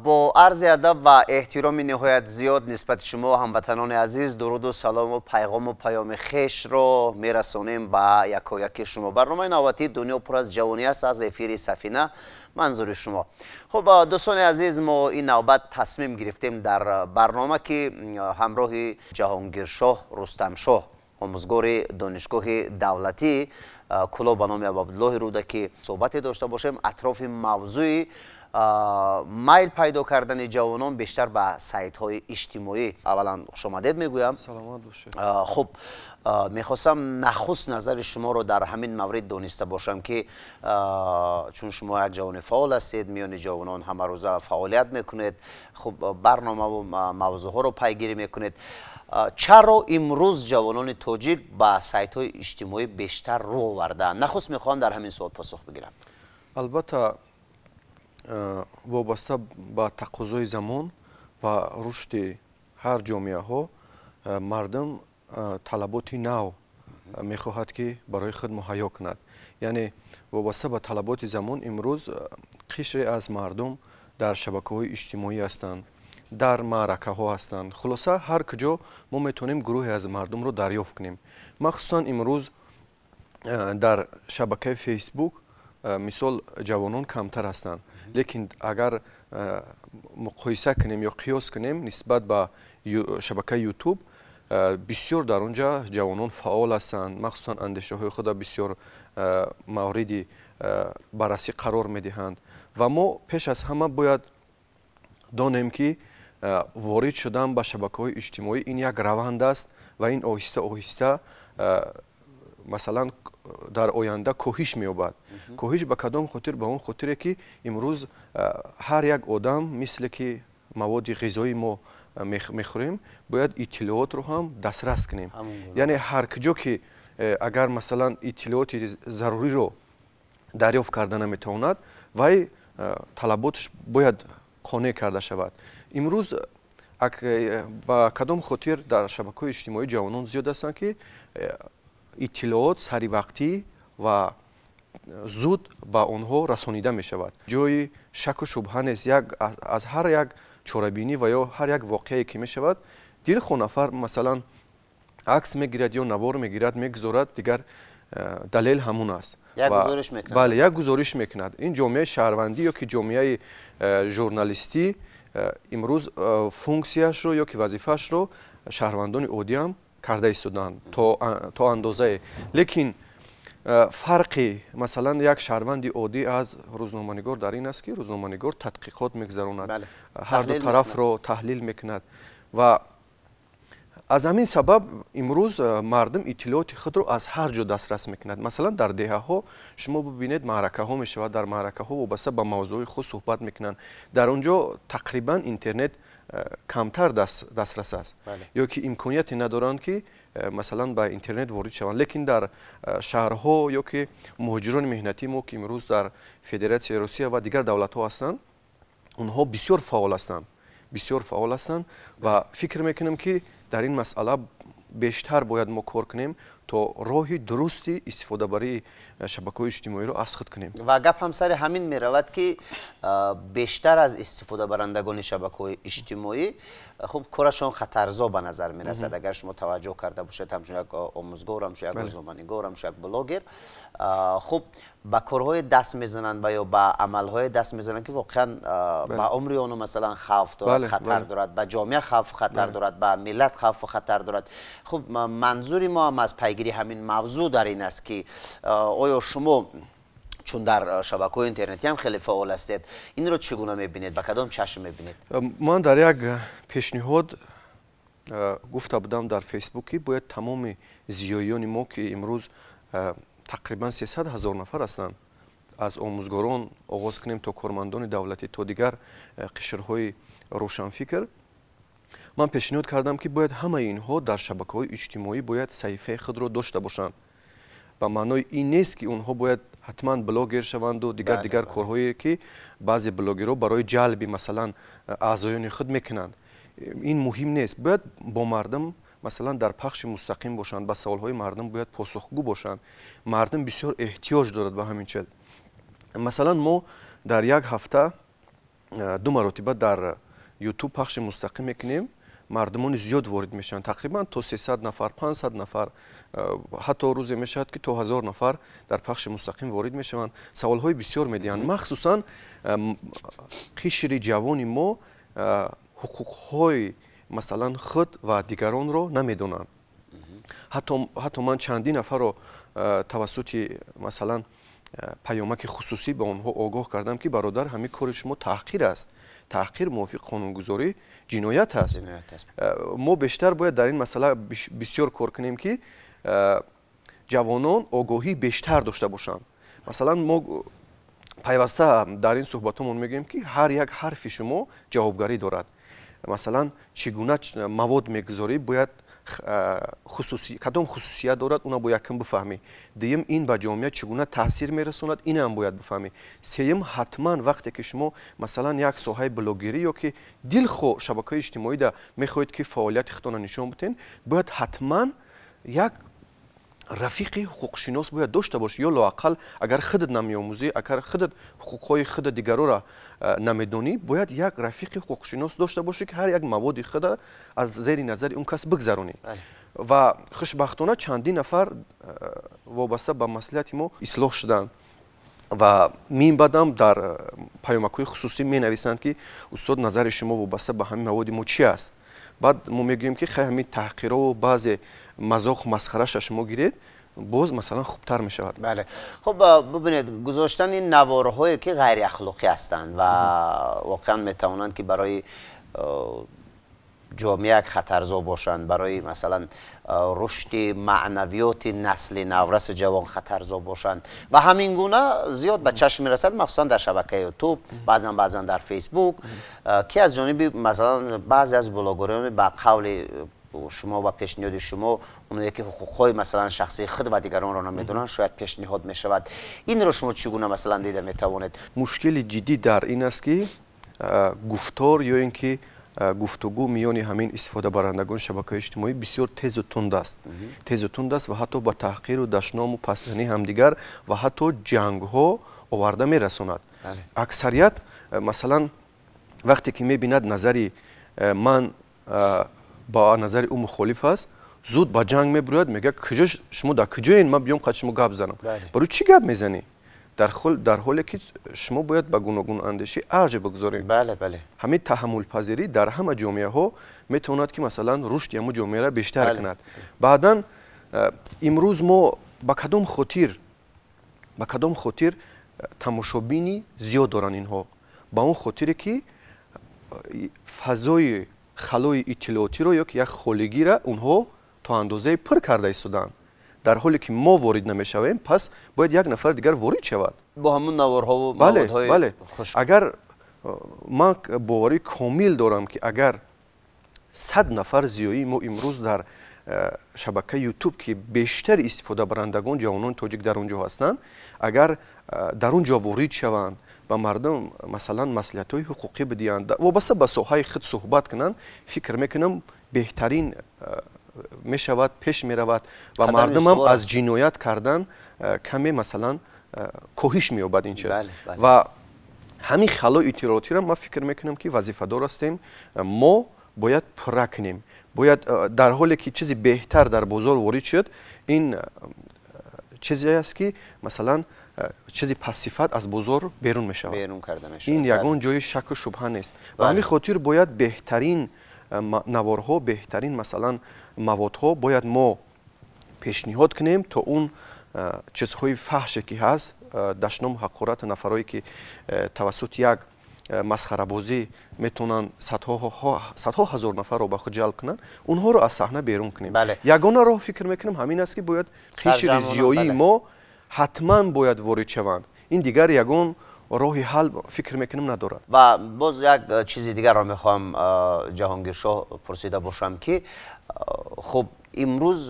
Бо арзи адаб ва эҳтироми ниҳоят зиёд нисбати шумо, ҳамватанони азиз, дуруду салому пайғому паёми хешро мерасонем ба якояки шумо. Барномаи навбатии «Дунё пур аз ҷавонӣ» аст, аз эфири Сафина манзури шумо. Хуб, дӯстони азиз, мо ин навбат тасмим гирифтем дар барнома, ки ҳамроҳи Ҷаҳонгиршоҳ Рустамшоҳ, омӯзгори Донишгоҳи давлатии Кӯлоб ба номи Абуабдуллоҳи Рӯдакӣ, суҳбате дошта бошем атрофи мавзӯи майл пайдо кардани ҷавонон бештар ба сайтҳои иҷтимоӣ. Аввалан, хушомадед мегӯям. Саломат бошед. Хуб, мехостам нахуст назари шуморо дар ҳамин маврид дониста бошам, ки чун шумо як ҷавони фаъол ҳастед, миёни ҷавонон ҳамарӯза фаъолият мекунед, хуб, барномаву мавзӯъҳоро пайгирӣ мекунед, чаро имрӯз ҷавонони тоҷик ба сайтҳои иҷтимоӣ бештар рӯ овардаанд? Нахуст мехоҳам дар ҳамин суол посух бигирам. Албатта, вобаста ба тақозои замон ва рушди ҳар ҷомеаҳо, мардум талаботи нав мехоҳад, ки барои худ муҳайё кунад. Яъне вобаста ба талаботи замон имрӯз қишре аз мардум дар шабакаҳои иҷтимоӣ ҳастанд, дар маъракаҳо ҳастанд. Хулоса, ҳар куҷо мо метавонем гурӯҳе аз мардумро дарёфт кунем. Махсусан имрӯз дар шабакаи Фейсбук, мисол, ҷавонон камтар ҳастанд, лекин агар муқоиса кунем ё қиёс кунем нисбат ба шабакаи Ютуб, бисёр дар он ҷа ҷавонон фаъол ҳастанд, махсусан андешаҳои худро бисёр мавриди баррасӣ қарор медиҳанд. Ва мо пеш аз ҳама бояд донем, ки ворид шудан ба шабакаҳои иҷтимоӣ ин як раванд аст ва ин оҳиста оҳиста, масалан, дар оянда коҳиш меёбад. Коҳиш ба кадом хотир? Ба он хотире, ки имрӯз ҳар як одам, мисле ки маводи ғизоӣ мо мехӯрем, бояд иттилоотро ҳам дастрас кунем. Яъне ҳар куҷо ки агар, масалан, иттилооти заруриро дарёфт карда наметавонад, вай талаботаш бояд қонеъ карда шавад. Имрӯз ба кадом хотир дар шабакаҳои иҷтимоӣ ҷавонон зиёд ҳастанд? Ки иттилоот саривақтӣ ва зуд ба онҳо расонида мешавад. Ҷои шаку шубҳа нест, як аз ҳар як чорабинӣ ва ё ҳар як воқеае ки мешавад, дилхоҳ нафар, масалан, акс мегирад ё навор мегирад, мегузорад, дигар далел ҳамун аст. Бале, як гузориш мекунад. Ин ҷомеаи шаҳрвандӣ ё ки ҷомеаи журналистӣ имрӯз функсияшро ё ки вазифаашро шаҳрвандони оддиам карда истодаанд то андозае. Лекин фарқи, масалан, як шаҳрванди оддӣ аз рӯзноманигор дар ин аст, ки рӯзноманигор тадқиқот мегузаронад, ҳарду тарафро таҳлил мекунад ва аз ҳамин сабаб имрӯз мардум иттилооти худро аз ҳар ҷо дастрас мекунад. Масалан, дар деҳаҳо шумо бибинед, маъракаҳо мешавад, дар маъракаҳо вобаста ба мавзӯи худ суҳбат мекунанд. Дар он ҷо тақрибан интернет камтар дастрас аст ё ки имконияте надоранд, ки масалан, ба интернет ворид шаванд. Лекин дар шаҳрҳо ё ки муҳоҷирони меҳнатии мо, ки имрӯз дар Федератсияи Русия ва дигар давлатҳо ҳастанд, онҳо бисёр фаъол ҳастанд, бисёр фаъол ҳастанд. Ва фикр мекунам, ки дар ин масъала бештар бояд мо кор кунем, то роҳи дурусти истифодабарии шабакаҳои иҷтимоиро аз худ кунем. Ва гап ҳам сари ҳамин меравад, ки бештар аз истифодабарандагони шабакаҳои иҷтимоӣ, хуб, корашон хатарзо ба назар мерасад. Агар шумо таваҷҷӯҳ карда бошед, ҳамчун як омӯзгор, ҳамчун як рӯзноманигор, ҳамчун як блогер, хуб, ба корҳое даст мезананд ва ё ба амалҳое даст мезананд, ки воқеан ба умри оно, масалан, хавф дорад, хатар дорад, ба ҷомеа хавф хатар дорад, ба миллат хавфу хатар дорад. Хуб, манзури мо ҳам аз пайгирии ҳамин мавзӯъ дар ин аст, ки оё шумо, чун дар шабакаҳои интернетӣ ҳам хеле фаъол ҳастед, инро чӣ гуна мебинед, ба кадом чашм мебинед? Ман дар як пешниҳод гуфта будам дар Фейсбук, ки бояд тамоми зиёиёни мо, ки имрӯз тақрибан 300 000 нафар ҳастанд, аз омӯзгорон оғоз кунем то кормандони давлатӣ, то дигар қишрҳои рӯшанфикр, ман пешниҳод кардам, ки бояд ҳамаи инҳо дар шабакаҳои иҷтимоӣ бояд саҳифаи худро дошта бошанд. Ба маънои ин нест, ки онҳо бояд ҳатман блогер шаванду дигар дигар корҳое, ки баъзе блогерҳо барои ҷалби, масалан, аъзоёни худ мекунанд, ин муҳим нест. Бояд бо мардум, масалан, дар пахши мустақим бошанд, ба саволҳои мардум бояд посухгӯ бошанд. Мардум бисёр эҳтиёҷ дорад ба ҳамин чиз. Масалан, мо дар як ҳафта ду маротиба дар ютуб пахши мустақим мекунем, мардумони зиёд ворид мешаванд, тақрибан то 300 нафар, 500 нафар, ҳатто рӯзе мешавад, ки то 1000 нафар дар пахши мустақим ворид мешаванд, саволҳои бисёр медиҳанд. Махсусан қишри ҷавони мо ҳуқуқҳои, масалан, худ ва дигаронро намедонанд. Ҳатто ман чандин нафарро тавассути, масалан, паёмаки хусусӣ ба онҳо огоҳ кардам, ки бародар, ҳамин кори шумо таҳқир аст, таҳқир мувофиқ қонунгузорӣ ҷиноят аст. Мо бештар бояд дар ин масъала бисёр кор кунем, ки ҷавонон огоҳии бештар дошта бошанд. Масалан, мо пайваста дар ин суҳбатҳомон мегӯем, ки ҳар як ҳарфи шумо ҷавобгарӣ дорад. Масалан, чӣ гуна мавод мегузорӣ, бояд кадом хусусият дорад, уна бояд якм бифаҳмӣ. Дуюм, ин ба ҷомеа чӣ гуна таъсир мерасонад, инам бояд бифаҳмӣ. Сеюм, ҳатман вақте ки шумо, масалан, як соҳаи блогерӣ ё ки дилхоҳ шабакаи иҷтимоида мехоҳед, ки фаъолияти худтонро нишон бидиҳед, бояд ҳатман як рафиқи ҳуқуқшинос бояд дошта бошӣ, ё лоақал агар худат намеомӯзӣ, агар худат ҳуқуқҳои худа дигарора намедонӣ, бояд як рафиқи ҳуқуқшинос дошта бошӣ, ки ҳар як маводи худа аз зери назари он кас бигзаронӣ. Ва хушбахтона чандин нафар вобаста ба маслиҳати мо ислоҳ шуданд ва минбаъдам дар паёмакҳои хусусӣ менависанд, ки устод, назари шумо вобаста ба ҳамин маводи мо чи аст? Баъд мо мегӯем, ки хай, ҳамин таҳқирову баъзе мазоқу масхараша шумо гиред, боз, масалан, хубтар мешавад. Бале, хуб, бубинед, гузоштани наворҳое, ки ғайриахлоқӣ ҳастанд ва воқеан метавонанд, ки барои ҷомеа як хатарзо бошанд, барои, масалан, рушди маънавиёти насли навраси ҷавон хатарзо бошанд ва ҳамин гуна зиёд ба чашм мерасад, махсусан дар шабакаи ютуб, баъзан дар фейсбук, ки аз ҷониби, масалан, баъзе аз блогерони, ба қавли шумо ва пешниҳоди шумо, оное ки ҳуқуқҳои, масалан, шахсии худ ва дигаронро намедонанд, шояд пешниҳод мешавад. Инро шумо чӣ гуна, масалан, дида метавонед? Мушкили ҷиддӣ дар ин аст, ки гуфтор ё ин ки гуфтугӯ миёни ҳамин истифодабарандагони шабакаҳои иҷтимоӣ бисёр тезу тунд аст, тезу тунд аст ва ҳатто ба таҳқиру дашному пасзании ҳамдигар ва ҳатто ҷангҳо оварда мерасонад. Аксарият, масалан, вақте ки мебинад, назари ман ба назари ӯ мухолиф аст, зуд ба ҷанг мебирояд, мегӯяд: куҷо шумо, дар куҷоен, ман биём қад шумо гап занам. Барои чӣ гап мезанӣ? Дар ҳоле ки шумо бояд ба гуногунандешӣ арҷ бигузоред. Ҳамин таҳаммулпазирӣ дар ҳама ҷомеаҳо метавонад, ки, масалан, рушди ҳамун ҷомеаро бештар кунад. Баъдан имрӯз мо ба кадом хотир тамошобини зиёд доранд инҳо? Ба он хотире ки фазои халои иттилоотиро ё ки як холигиро онҳо то андозае пур карда истодаанд. Дар ҳоле ки мо ворид намешавем, пас бояд як нафари дигар ворид шавад. Бо ҳамун наворҳову. Бале, агар ман боварии комил дорам, ки агар 100 нафар зиёии мо имрӯз дар шабакаи ютуб, ки бештари истифодабарандагон ҷавонони тоҷик дар он ҷо ҳастанд, агар дар он ҷо ворид шаванд, ба мардум, масалан, маслиҳатҳои ҳуқуқӣ бидиҳанд, вобаста ба соҳаи худ суҳбат кунанд, фикр мекунам, беҳтарин мешавад, пеш меравад ва мардумам аз ҷиноят кардан каме, масалан, коҳиш меёбад ин чиз. Ва ҳамин халои иттилоотиро ман фикр мекунам, ки вазифадор ҳастем, мо бояд пурра кунем. Бояд дар ҳоле ки чизи беҳтар дар бозор ворид шуд, ин чизе аст, ки, масалан, чизи пастсифат аз бозор берун мешавад. Ин ягон ҷои шаку шубҳа нест. Ба ҳамин хотир бояд беҳтарин наворҳо, беҳтарин, масалан, маводҳо бояд мо пешниҳод кунем, то он чизҳои фаҳше ки ҳаст, дашному ҳақорати нафарое ки тавассути як масхарабозӣ метавонанд садҳо ҳазор нафарро ба худ ҷалб кунанд, онҳоро аз саҳна берун кунем. Ягона роҳ, фикр мекунам, ҳамин аст, ки бояд қишри зиёии мо ҳатман бояд ворид шаванд. Ин дигар ягон роҳи ҳал, фикр мекунам, надорад. Ва боз як чизи дигарро мехоҳам, Ҷаҳонгиршоҳ, пурсида бошам, ки хуб, имрӯз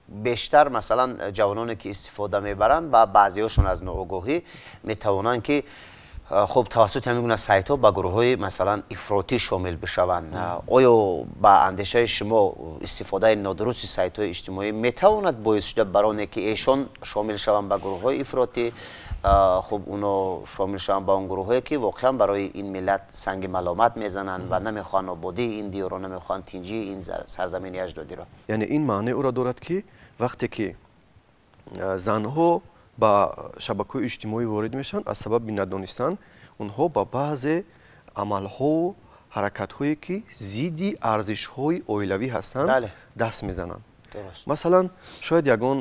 бештар, масалан, ҷавононе ки истифода мебаранд ва баъзеҳошон аз ноогоҳӣ метавонанд, ки Хуб, тавассути ҳамин гуна сайтҳо ба гурӯҳҳои масалан ифротӣ шомил бишаванд. Оё ба андешаи шумо истифодаи нодурусти сайтҳои иҷтимоӣ метавонад боис шуда бар оне ки эшон шомил шаванд ба гурӯҳҳои ифротӣ, хуб уно шомил шаванд ба он гурӯҳҳое ки воқеан барои ин миллат санги маломат мезананд ва намехоҳанд ободии ин диёрро, намехоҳанд тинҷии ин сарзамини аҷдодиро? Яъне ин маънии ӯро дорад, ки вақте ки занҳо ба шабакаҳои иҷтимоӣ ворид мешаванд, аз сабаби надонистан онҳо ба баъзе амалҳову ҳаракатҳое ки зидди арзишҳои оилавӣ ҳастанд даст мезананд. Масалан, шояд ягон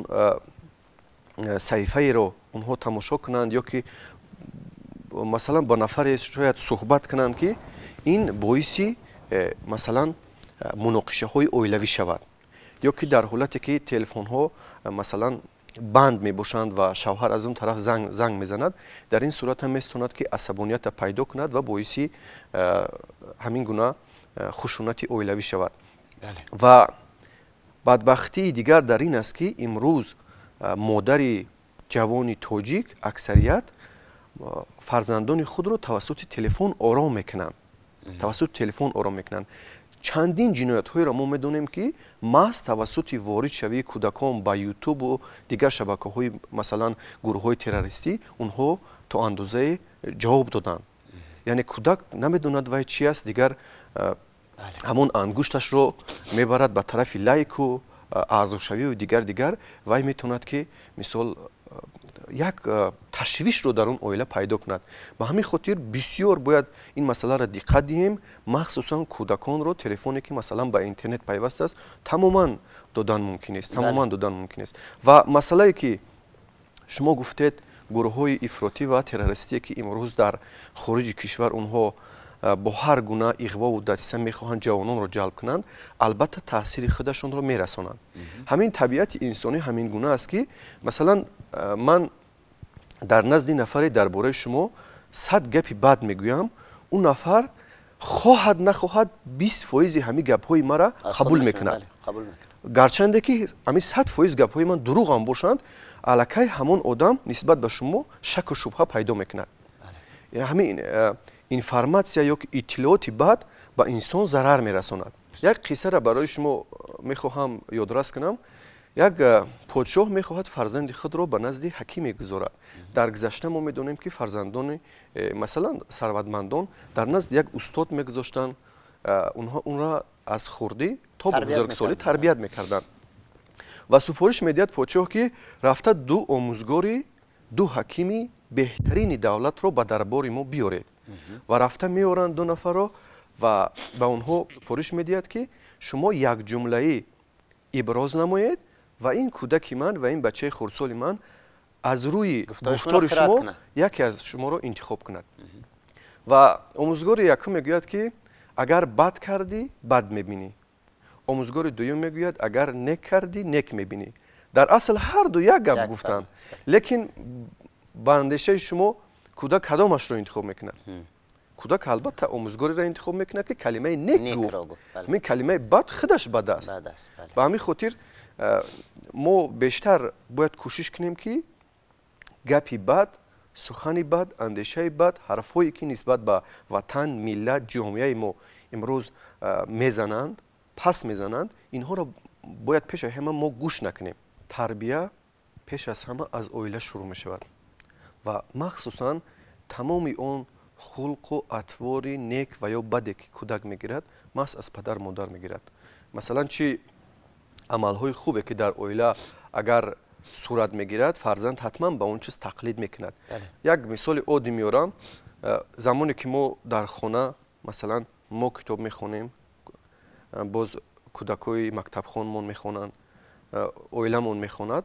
саҳифаеро онҳо тамошо кунанд ё ки масалан ба нафаре шояд суҳбат кунанд, ки ин боиси масалан муноқишаҳои оилавӣ шавад, ё ки дар ҳолате ки телефонҳо масалан банд мебошанд ва шавҳар аз он тараф занг мезанад, дар ин сурат ҳам метавонад ки асабонията пайдо кунад ва боиси ҳамин гуна хушунати оилавӣ шавад. Ва бадбахтии дигар дар ин аст, ки имрӯз модари ҷавони тоҷик аксарият фарзандони худро тавассути телефон ором мекунанд, тавассути телефон ором мекунанд. Чандин ҷиноятҳоеро мо медонем, ки маҳз тавассути ворид шавии кӯдакон ба ютубу дигар шабакаҳои масалан гурӯҳҳои террористӣ онҳо то андозае ҷавоб доданд. Яъне кӯдак намедонад вай чи аст, дигар ҳамон ангушташро мебарад ба тарафи лайку аъзошавию дигар, вай метавонад ки мисол як ташвишро дар он оила пайдо кунад. Ба ҳамин хотир бисёр бояд ин масъаларо диққат диҳем, махсусан кӯдаконро телефоне ки масалан ба интернет пайваст аст тамоман додан мумкин нест, тамоман додан мумкин нест. Ва масъалае ки шумо гуфтед, гурӯҳҳои ифротӣ ва террористие ки имрӯз дар хориҷи кишвар онҳо бо ҳар гуна иғвову дасиса мехоҳанд ҷавононро ҷалб кунанд, албатта таъсири худашонро мерасонанд. Ҳамин табиати инсонӣ ҳамин гуна аст, ки масалан ман дар назди нафаре дар бораи шумо 100 гапи бад мегӯям, ӯ нафар хоҳад нахоҳад 20% ҳамин гапҳои мара қабул мекунад. Гарчанде ки ҳамин 100% гапҳои ман дурӯғам бошанд, аллакай ҳамон одам нисбат ба шумо шаку шубҳа пайдо мекунад. Ҳамин информатсия ё ки иттилооти бад ба инсон зарар мерасонад. Як қиссаро барои шумо мехоҳам ёдрас кунам. Як подшоҳ мехоҳад фарзанди худро ба назди ҳакиме гузорад. Дар гузашта мо медонем, ки фарзандони масалан сарватмандон дар назди як устод мегузоштанд, онҳо онро аз хурдӣ то ба бузургсолӣ тарбият мекарданд. Ва супориш медиҳад подшоҳ, ки рафта ду омӯзгори, ду ҳакими беҳтарини давлатро ба дарбори мо биёред. Ва рафта меоранд ду нафарро ва ба онҳо супориш медиҳад, ки шумо якҷумлаӣ иброз намоед ва ин кӯдаки ман ва ин бачаи хурдсоли ман аз рӯи гуфтори шумо яке аз шуморо интихоб кунад. Ва омӯзгори якум мегӯяд, ки агар бад кардӣ, бад мебинӣ. Омӯзгори дуюм мегӯяд, агар нек кардӣ, нек мебинӣ. Дар асл ҳар ду як гап гуфтанд, лекин ба андешаи шумо кӯдак кадомашро интихоб мекунад? Кӯдак албатта омӯзгореро интихоб мекунад, ки калимаи нек гуфт. Ҳамин калимаи бад худаш бад аст. Ба ҳамин хотир мо бештар бояд кӯшиш кунем, ки гапи бад, сухани бад, андешаи бад, ҳарфҳое ки нисбат ба ватан, миллат, ҷомеаи мо имрӯз мезананд, пас мезананд, инҳоро бояд пеш аз ҳама мо гӯш накунем. Тарбия пеш аз ҳама аз оила шурӯъ мешавад ва махсусан тамоми он хулқу атвори нек ва ё баде ки кӯдак мегирад, маҳз аз падар модар мегирад. Масалан, чӣ амалҳои хубе ки дар оила агар сурат мегирад, фарзанд ҳатман ба он чиз тақлид мекунад. Як мисоли оддӣ меорам. Замоне ки мо дар хона масалан мо китоб мехонем, боз кӯдакҳои мактабхонмон мехонанд, оиламон мехонад,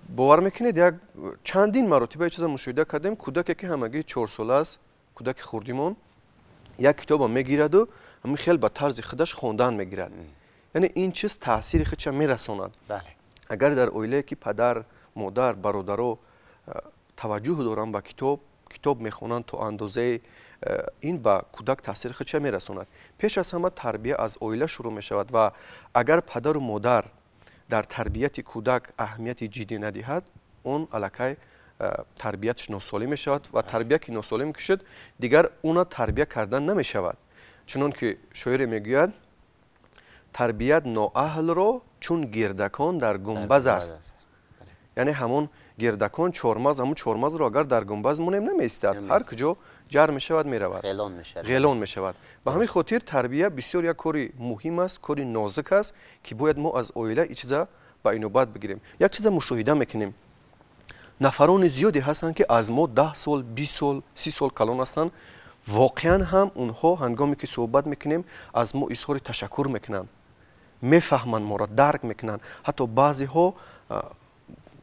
бовар мекунед, як чандин маротиба чиза мушоҳида кардем, кӯдаке ки ҳамагӣ 4 сола аст, кӯдаки хурдимон, як китоба мегираду ҳамин хел ба тарзи худаш хондан мегирад. Яъне ин чиз таъсири худша мерасонад. Агар дар оилае ки падар, модар, бародаро таваҷҷӯҳ доранд ба китоб, китоб мехонанд, то андозаи ин ба кӯдак таъсири худша мерасонад. Пеш аз ҳама тарбия аз оила шурӯъ мешавад ва агар падару модар дар тарбияти кӯдак аҳамияти ҷиддӣ надиҳад, он аллакай Тарбиятш носолим мешавад ва тарбия ки носолим кушад, дигар уна тарбия кардан намешавад. Чунон ки шоире мегӯяд: тарбият ноаҳлро чун гирдакон дар гумбаз аст. Яъне ҳамон гирдакон чормағз, ҳамон чормағзро агар дар гумбаз монем, намеистад, ҳар куҷо ҷар мешавад, меравад, ғелон мешавад. Ба ҳамин хотир тарбия бисёр як кори муҳим аст, кори нозук аст, ки бояд мо аз оила ин чиза ба инобат бигирем. Як чиза мушоҳида мекунем: нафарони зиёде ҳастанд, ки аз мо 10 сол, 20 сол, 30 сол калон ҳастанд. Воқеан ҳам онҳо ҳангоме ки суҳбат мекунем, аз мо изҳори ташаккур мекунанд, мефаҳманд, моро дарк мекунанд. Ҳатто баъзеҳо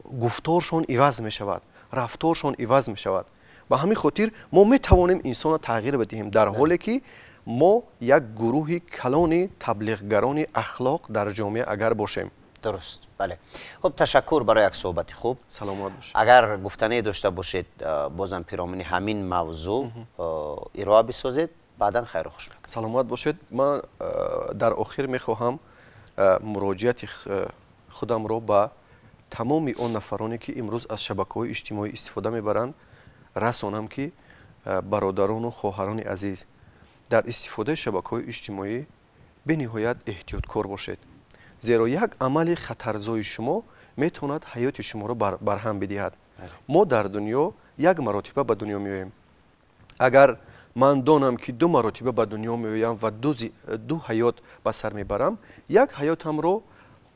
гуфторшон иваз мешавад, рафторшон иваз мешавад. Ба ҳамин хотир мо метавонем инсонро тағйир бидиҳем, дар ҳоле ки мо як гурӯҳи калони таблиғгарони ахлоқ дар ҷомеа агар бошем. Дуруст, бале. Хуб, ташаккур барои як суҳбати хуб. Саломат бошед. Агар гуфтане дошта бошед, бозам пиромуни ҳамин мавзӯъ ироа бисозед, баъдан хайру хуш мекунем. Саломат бошед. Ман дар охир мехоҳам муроҷиати худамро ба тамоми он нафароне, ки имрӯз аз шабакаҳои иҷтимоӣ истифода мебаранд, расонам, ки бародарону хоҳарони азиз, дар истифодаи шабакаҳои иҷтимоӣ бениҳоят эҳтиёткор бошед, зеро як амали хатарзои шумо метавонад ҳаёти шуморо барҳам бидиҳад. Мо дар дунё як маротиба ба дунё меоем. Агар ман донам, ки ду маротиба ба дунё меоям ва ду ҳаёт ба сар мебарам, як ҳаётамро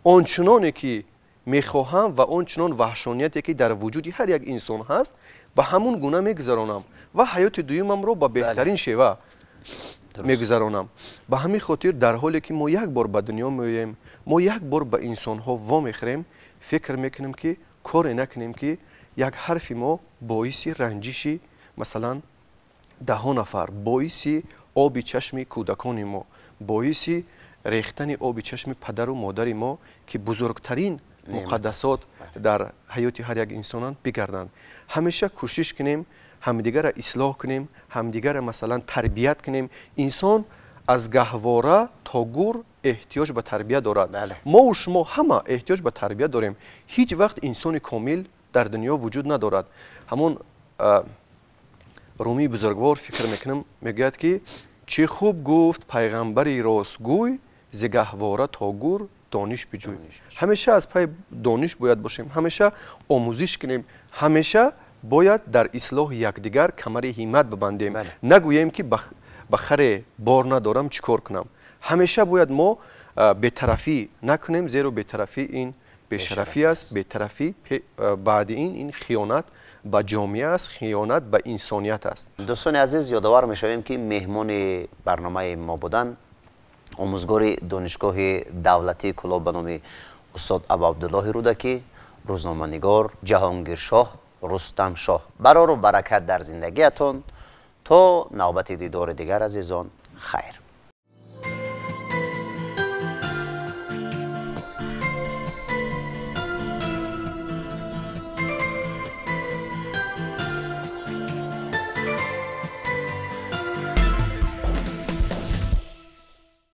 он чуноне ки мехоҳам ва он чунон ваҳшонияте, ки дар вуҷуди ҳар як инсон ҳаст, ба ҳамун гуна мегузаронам ва ҳаёти дуюмамро ба беҳтарин шева мегузаронам. Ба ҳамин хотир, дар ҳоле ки мо як бор ба дунё меоем, мо як бор ба инсонҳо вомехӯрем, фикр мекунем, ки коре накунем, ки як ҳарфи мо боиси ранҷиши, масалан, даҳо нафар, боиси оби чашми кӯдакони мо, боиси рехтани оби чашми падару модари мо, ки бузургтарин муқаддасот дар ҳаёти ҳар як инсонанд, бигарданд. Ҳамеша кӯшиш кунем, ҳамдигарро ислоҳ кунем, ҳамдигарро, масалан, тарбият кунем. Инсон аз гаҳвора то гур эҳтиёҷ ба тарбия дорад. Мову шумо ҳама эҳтиёҷ ба тарбия дорем. Ҳеҷ вақт инсони комил дар дунё вуҷуд надорад. Ҳамон Румии бузургвор, фикр мекунам, мегӯяд, ки чӣ хуб гуфт пайғамбари ростгӯй: зи гаҳвора то гур дониш биҷӯй. Ҳамеша аз пай дониш бояд бошем, ҳамеша омӯзиш кунем, ҳамеша бояд дар ислоҳи якдигар камари ҳиммат бибандем. Нагӯем, ки ба харе бор надорам, чӣ кор кунам. Ҳамеша бояд мо бетарафӣ накунем, зеро бетарафӣ ин бешарафӣ аст, бетарафӣ баъди ин хиёнат ба ҷомеа аст, хиёнат ба инсоният аст. Дӯстони азиз, ёдовар мешавем, ки меҳмони барномаи мо буданд омӯзгори Донишгоҳи давлатии Кӯлоб ба номи устод Абуабдуллоҳи Рӯдакӣ, рӯзноманигор Ҷаҳонгиршоҳ Рустамшоҳ. Барору баракат дар зиндагиятон. То навбати дидори дигар, азизон, хайр.